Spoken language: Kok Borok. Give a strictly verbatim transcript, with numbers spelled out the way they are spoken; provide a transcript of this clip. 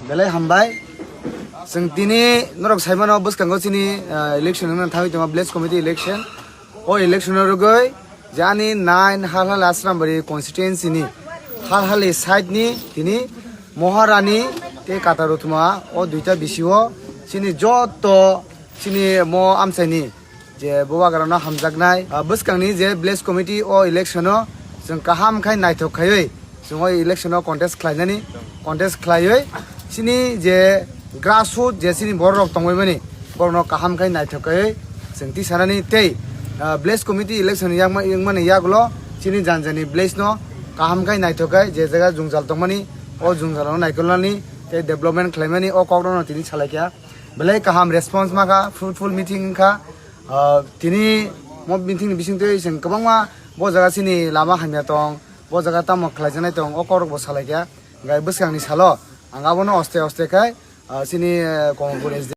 Belai hambai. Chwng tini norok saimano bwskango chini, ah, election wngna thangwi tongma village committee election. O election o rwgwi je ani nine Halhali Asrambari constituency ni Halhali side ni tini Moharani tei Katarutma o duita bisio chini joto chini mo amchaini je bubagrano hamjaknai, ah, bwskangni je village committee o election o chwng kaham khai naithok khaiwi chwng o election o contest khlainani, contest khlaiwi chini je grassroot je chini borok rok tongwi mani borokno kaham khai naithok khaiwi chwng tisanani tei, ah, village committee election yakma-, wngmani yagulo chini janjani village no kaham khai naithok khai je jaga jwngjal tongmani o jwngjal no naikolnani tei development khlaimani o kokno tini salaikha. Belai kaham response makha, fruitful meeting wngkha. Ah, tini mo meeting ni bisingtwi chwng kwbangma bo jaga chini lama hamya tong, bo jaga tamo khlaijaknai tong, o kokrok bo salaikha. Gai bwskangni salo ang abono oste oste khai, ah, chini, eh, Komolpur S D